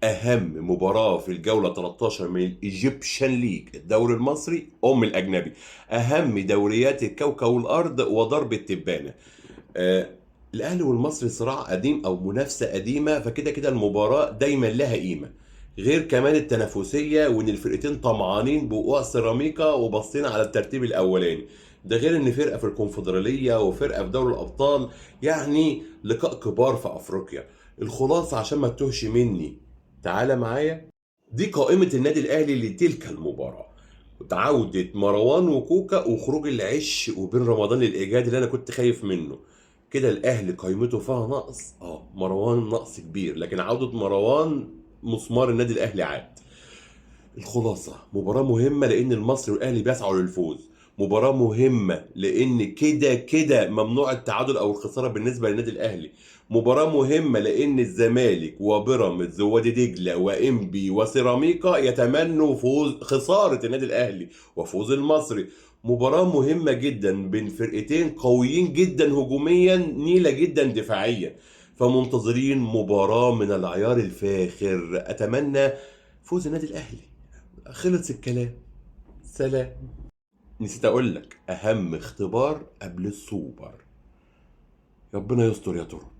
اهم مباراة في الجولة 13 من ال Egyptian League، الدوري المصري ام الاجنبي، اهم دوريات الكوكب والارض وضرب التبانه. آه الاهلي والمصري صراع قديم او منافسه قديمه، فكده كده المباراة دايما لها قيمه، غير كمان التنافسية وان الفرقتين طمعانين بوقوع سيراميكا وبصين على الترتيب الاولاني. ده غير ان فرقه في الكونفدراليه وفرقه في دوري الابطال، يعني لقاء كبار في افريقيا. الخلاصة عشان ما تتوهش مني، تعالى معايا، دي قائمة النادي الاهلي لتلك المباراه. عودة مروان وكوكا وخروج العش وبين رمضان للإيجاد اللي أنا كنت خايف منه. كده الأهلي قائمته فيها نقص، مروان نقص كبير، لكن عودة مروان مسمار النادي الأهلي عاد. الخلاصة مباراة مهمة لأن المصري والأهلي بيسعوا للفوز، مباراة مهمة لأن كده كده ممنوع التعادل أو الخسارة بالنسبة للنادي الأهلي، مباراة مهمة لأن الزمالك وبيراميدز ووادي دجلة وإنبي وسيراميكا يتمنوا فوز خسارة النادي الأهلي وفوز المصري. مباراة مهمة جدا بين فرقتين قويين جدا هجوميا، نيلة جدا دفاعيا، فمنتظرين مباراة من العيار الفاخر. أتمنى فوز النادي الأهلي. خلص الكلام، سلام. نسيت اقول لك اهم اختبار قبل السوبر، ربنا يستر يا ترى.